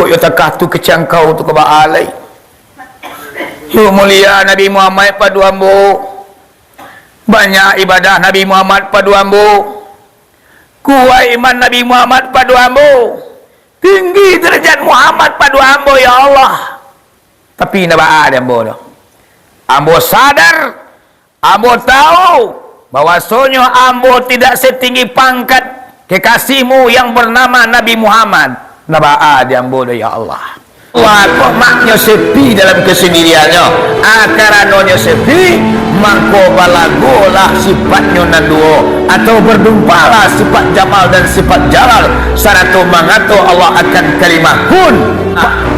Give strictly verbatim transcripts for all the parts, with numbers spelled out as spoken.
Yo takah tu kecangkau tu ka baa lai. Yo mulia Nabi Muhammad padu ambo. Banyak ibadah Nabi Muhammad padu ambo. Kuaik iman Nabi Muhammad padu ambo. Tinggi darajat Muhammad padu ambo, ya Allah. Tapi ndak baa di ambo tu. Ambo sadar, ambo tahu bahwasonyo ambo tidak setinggi pangkat kekasihmu yang bernama Nabi Muhammad. Ndak baa di ambo tu, ya Allah. Wah, kok maknyo sepi dalam kesendiriannyo? Ah, karanonyo sepi, mangko balagolah sifatnyo nan duo, atau berdumpalah sifat jamal dan sifat jalal, sarato mangato Allah akan kalimah kun.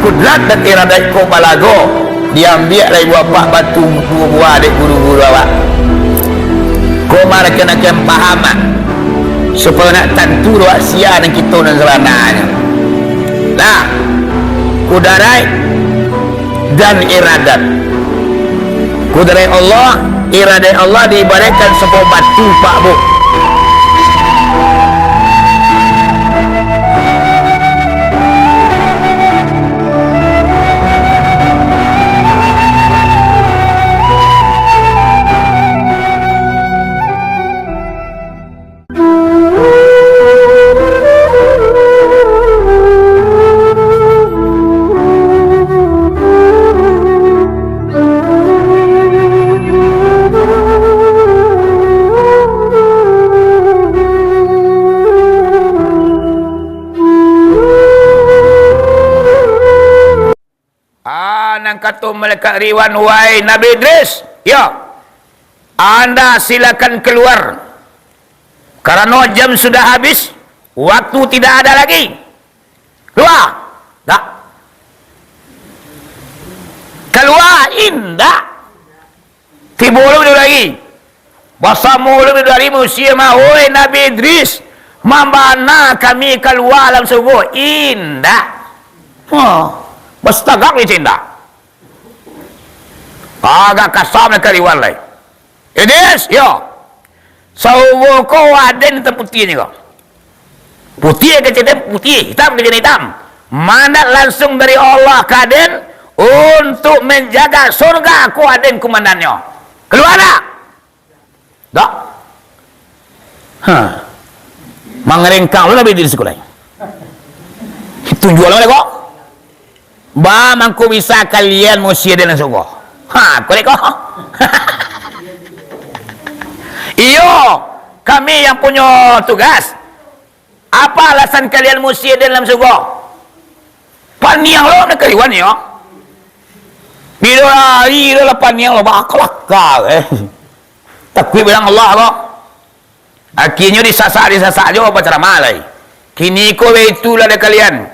Kudrat dan iradat ko balago, diambiak lai buah pak batu duo buah dek guru-guru awak. Ko marakan-akan pahaman, supayo nak tantu awak sia nan kito nan sabananyo. Nah, kudaraik dan iradat. Kudaraik Allah, iradat Allah diibaratkan sabuah batu, Pak, Bu. Ah, nan kato malaikat Ridwan, "Wahai Nabi Idris, yo, anda silakan keluar, karano jam sudah habis, waktu tidak ada lagi. Keluar!" Tak. Keluar, indak. Tibo lo lai. Basamo lo dari manusia mah, "Oi Nabi Idris, mambana kami kalua alam surugo?" "Indak." Hah, bastagak di indak. Agak kasar malaikat Ridwan lai. "Idris, yo. Surugo ko aden hitam putiahnyo ko. Putiah kecek den putiah, hitam kecek den hitam. Mandat langsung dari Allah ka aden untuk menjaga surga ko aden kumandannyo. Keluar dah!" Dak. Ha. Mangarengkang lo Nabi Idris ko lai. Tunjuak lo ko. "Ba mangko bisa kalian manusia dalam surugo?" Ha, korek ko. "Iyo, kami yang punyo tugas." "Apa alasan kalian manusia dalam surugo?" "Paniang lo malaikat Ridwan yo. Bilo lari lo lah paniang lo, bakalakar, eh. Takuik barang Allah ko." Akhirnyo disasak-disasak juo bacaramah lai. "Kiniko baitulah dek kalian,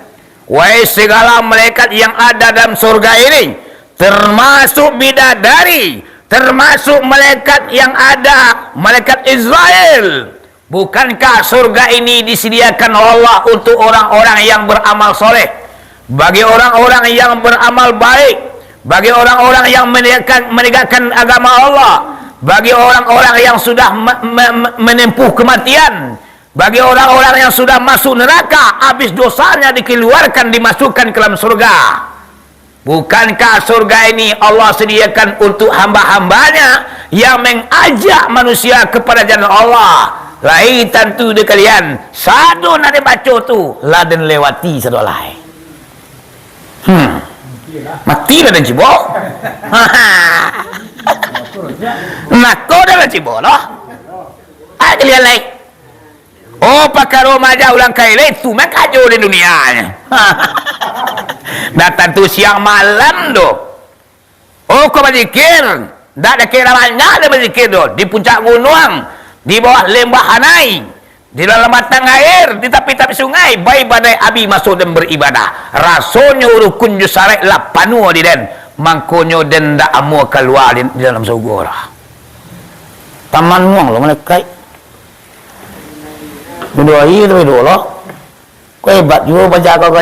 wahai segala malaikat yang ada dalam surga ini, termasuk bidadari, termasuk malaikat yang ada, malaikat Israel. Bukankah surga ini disediakan Allah untuk orang-orang yang beramal soleh, bagi orang-orang yang beramal baik, bagi orang-orang yang menegakkan, menegakkan agama Allah, bagi orang-orang yang sudah me-, me-, me-, menempuh kematian, bagi orang-orang yang sudah masuk neraka, habis dosanya dikeluarkan, dimasukkan ke dalam surga? Bukankah surga ini Allah sediakan untuk hamba-hamba-Nya yang mengajak manusia kepada jalan Allah?" Lai tantu dek kalian, sado nan dibaco tu lah den lewati sado lai. Hmm. Mati lah den cubo. Nako dah lah cubo lah. Ai kalian lai. Oh, pakaro maja ulang kailai tu mah kajo di dunia nyo. Dah tantu siang malam doh. Oh, ko bazikir, ndak dakek lah banyak dah bazikir doh. Di puncak gunuang, di bawah lembah anai, di dalam batang air, di tapi-tapi sungai, baibadaik abi maso dan baribadah. Rasonyo rukun jo saraik lah panuah di den. Mangkonyo den ndak amuah kalua di, di dalam surugo lah. Taman muang lo malaikat. Duo hari tu duo lo. Ko hebat juo bajago ko.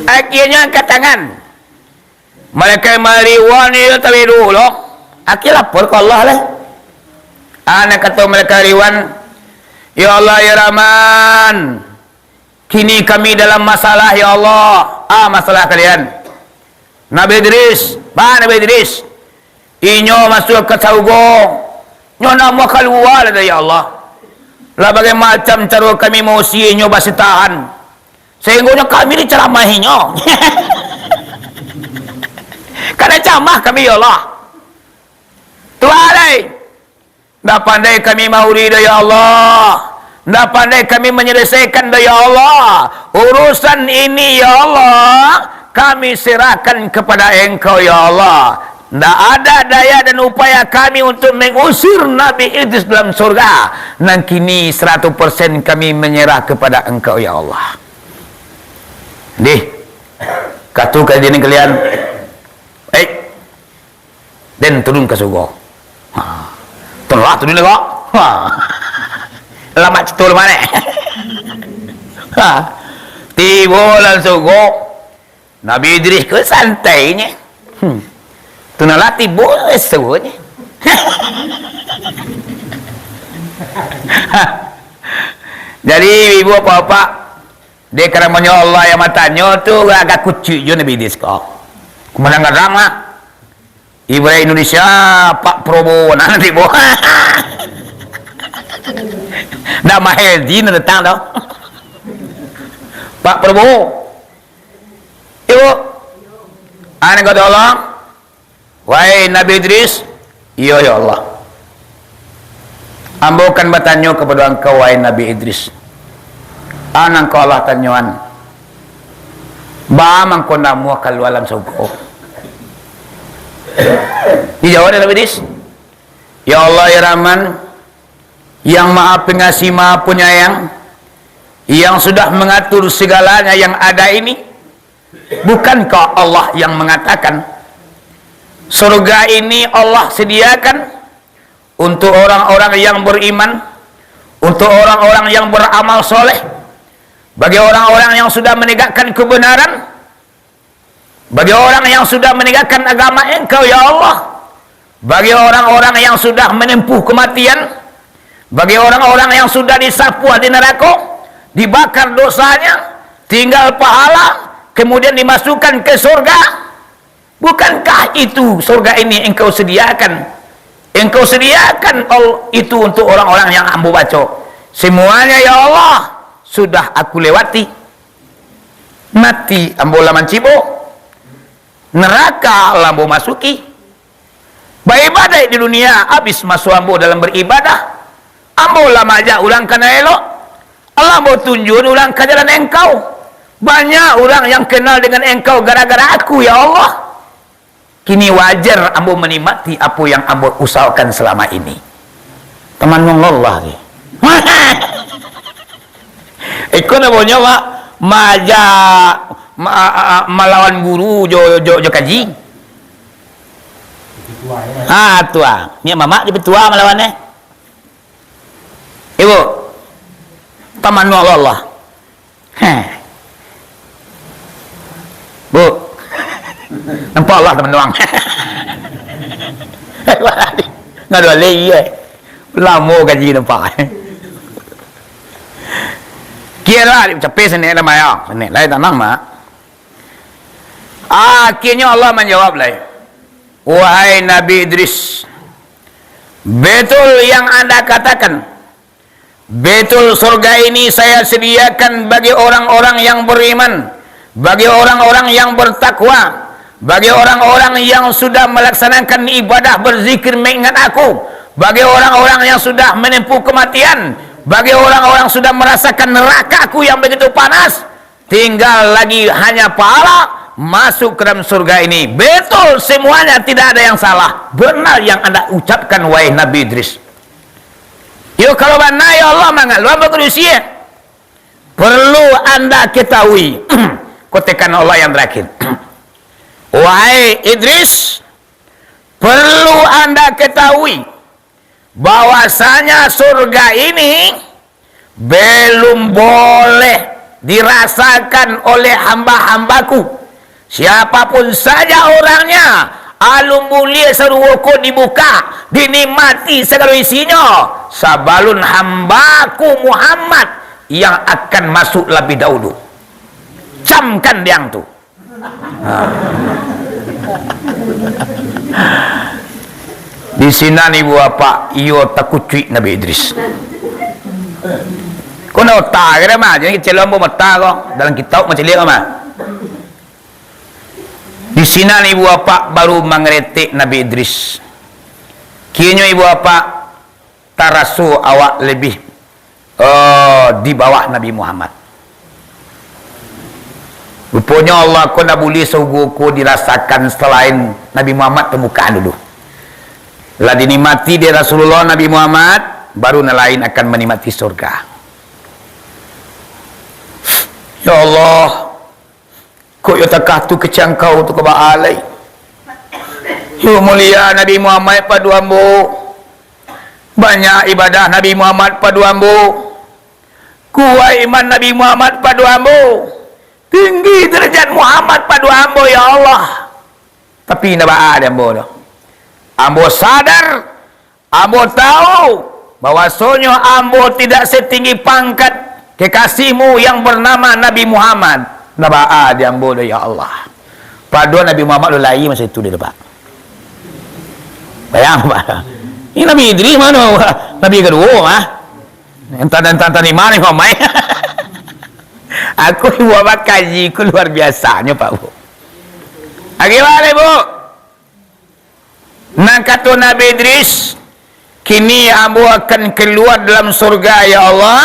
Akhirnyo angkat tangan. Malaikat Ridwan ni tabedo lo. Akhir lapor ka Allah lah. Ah, nan kato malaikat Ridwan, Ya Allah, ya Rahman, kini kami dalam masalah, ya Allah. Ah, masalah kalian. Nabi Idris, ba Nabi Idris, inyo masuak ka sarugo, nyo nak amuah kalua lah, ya Allah. Lah bagai macam caro kami mausia inyo basitahan, sahinggonyo kami dicaramahinyo. Kana camah kami, ya Allah. Tuhan ai, ndak pandai kami mauri doh, ya Allah. Ndak pandai kami manyalasaikan doh, ya Allah. Urusan ini, ya Allah, kami serahkan kepada Engkau, ya Allah. Ndak ada daya dan upaya kami untuk mengusir Nabi Idris dalam surga. Nan kini seratus persen kami menyerah kepada Engkau, ya Allah. Dih, katu ka diri kalian. Eh, Den turun ka surugo. Ha. Turunlah, turun ko. Ha. Lamak citul mane. Ha. Tibo dalam surugo. Nabi Idris ko santainyo. Hmm. Tu nan lah tibo surugonyo. Jadi, ibu bapak, dek karamonyo Allah yang matanyo tu, agak kucuik jo Nabi Idris ko. Kumandang gadang lah. Ibarat Indonesia, Pak Prabowo, nah, nanti, bo. Ndak Mahyeldi nan datang tu. Pak Prabowo. Ibu. Ane kata Allah, "Wahai Nabi Idris." "Iyo, ya Allah." "Ambo kan batanyo kapado angkau, wahai Nabi Idris. Ane angkau Allah tanyoan, baa mangko ndak amuah kalua dalam sarugo?" Dijawab dek Nabi Idris, "Ya Allah, ya Rahman, yang Maha Pengasih, Maha Penyayang, yang sudah mengatur segalanya yang ada ini, bukankah Allah yang mengatakan, surga ini Allah sediakan untuk orang-orang yang beriman, untuk orang-orang yang beramal soleh, bagi orang-orang yang sudah menegakkan kebenaran, bagi orang yang sudah menegakkan agama Engkau, ya Allah, bagi orang-orang yang sudah menempuh kematian, bagi orang-orang yang sudah disapuah di neraka, dibakar dosanya, tinggal pahala, kemudian dimasukkan ke surga. Bukankah itu surga ini Engkau sediakan? Engkau sediakan al-, itu untuk orang-orang yang ambo baco. Semuanya, ya Allah, sudah aku lewati. Mati ambo lah mancibo. Neraka lah ambo masuki. Baibadaik di dunia, abih maso ambo dalam baribadah. Ambo lah maajak urang ka nan elok. Lah ambo tunjuan urang ka jalan Engkau. Banyak urang yang kenal dengan Engkau gara-gara aku, ya Allah. Kini wajar ambo manikmati apo yang ambo usahokan salama ini. Taman Allah ke? Iko namonyo, Mak, maajak, ma-, a-, a-, a-, malawan guru jo, jo, jo kaji. Ah, tu ah. Niat mamak di petua malawan, eh. Ibu, taman Allah, Allah. Heh. Bu. Nampak Allah, taman doang. Ngadu alai, iya. Lamo kaji nampak. Kira lah, capek senek lah, Mak, ya. Senek lah, tanang, Mak. Akhirnyo Allah manjawab lai, "Wahai Nabi Idris, betul yang Anda katakan. Betul, surga ini Saya sediakan bagi orang-orang yang beriman, bagi orang-orang yang bertakwa, bagi orang-orang yang sudah melaksanakan ibadah, berzikir, mengingat Aku, bagi orang-orang yang sudah menempuh kematian, bagi orang-orang sudah merasakan neraka-Ku yang begitu panas." Tinggal lagi hanya pahala masuk ke dalam surga ini. Betul semuanya, tidak ada yang salah. Benar yang Anda ucapkan, wahai Nabi Idris. Yo, kalau bana, ya Allah, mangaluan bakudusi, eh. Perlu Anda ketahui, kotekan Allah yang terakhir. Wahai Idris, perlu Anda ketahui, bahwasanya surga ini belum boleh dirasakan oleh hamba-hambaku. Siapapun saja orangnya, Alun buliah sarugo ko dibuka, dinikmati sagalo isinyo, sabalun hamba-Ku Muhammad yang akan masuk labiah dahulu. Camkan diang tu. Ha. Di sinan ibu bapak, iyo takucuik Nabi Idris. Ko nak otak ka dah mah, jadi kecil ambo mata ko, dalam kitab macam liek mah. Di sinan ibu bapak baru mangaretek Nabi Idris. Kironyo ibu bapak taraso awak labiah, eh, di bawah Nabi Muhammad. Ruponyo Allah ko ndak buliah sarugo ko dirasakan salain Nabi Muhammad tamukaan dulu. Lah dinikmati dek Rasulullah Nabi Muhammad, baru nan lain akan manikmati surga. Ya Allah, kok yo takah tu kecek Angkau tu ka baa lai? Yo mulia Nabi Muhammad pado ambo. Banyak ibadah Nabi Muhammad pado ambo. Kuaik iman Nabi Muhammad pado ambo. Tinggi darajat Muhammad pado ambo, ya Allah. Tapi indak baa di ambo tu. Ambo sadar, ambo tahu bahwasonyo ambo tidak setinggi pangkat kekasih-Mu yang bernama Nabi Muhammad. Indak baa di ambo tu, ya Allah. Pado Nabi Muhammad tu lai masa itu dia, Pak. Bayang, Pak. Ini Nabi Idris mano? Nabi kaduo, mah. Entah, entah, entah di mano, Pak Mai. Aku buat bakaji, ku luar biasanyo, Pak, Bu. Lagi baa, Bu? Nan kato Nabi Idris, "Kini ambo akan kalua dalam surga, ya Allah.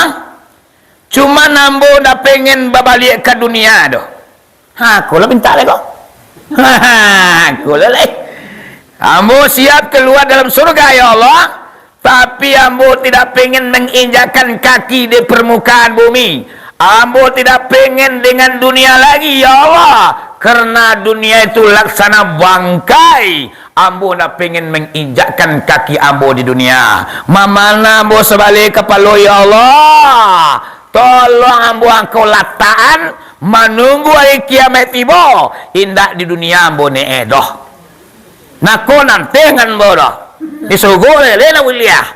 Cuman ambo ndak pengen babaliak ka dunia doh." Ha, ko lah mintak lai ko. Ha, ko lah lai. Ambo siap kalua dalam surga, ya Allah. Tapi ambo tidak pengen menginjakkan kaki di permukaan bumi. Ambo tidak pengen dengan dunia lagi, ya Allah. Karena dunia itu laksana bangkai. Ambo ndak pengen menginjakkan kaki ambo di dunia. Mamana ambo sabaleh kapalo, ya Allah. Tolong ambo Angkau latakan manunggu ari kiamaik tibo. Indak di dunia ambo ne'eh doh. Nako nanti ngan ambo doh. Di surugo lele nak buliah.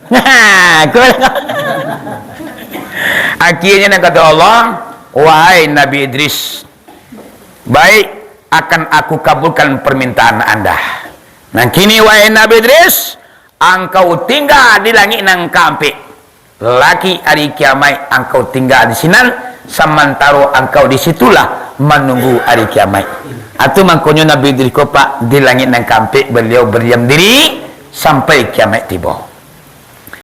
Nah, ko. Akhirnyo nan kato Allah, "Wahai Nabi Idris, baik, akan Aku kabulkan permintaan anda. Nan kini, wahai Nabi Idris, angkau tingga di langik nan kaampek. Laki ari kiamaik angkau tingga di sinan, samantaro angkau di situlah manunggu ari kiamaik." Atu mangkonyo Nabi Idris ko, Pak, di langik nan kaampek baliau berdiam diri sampai kiamaik tibo.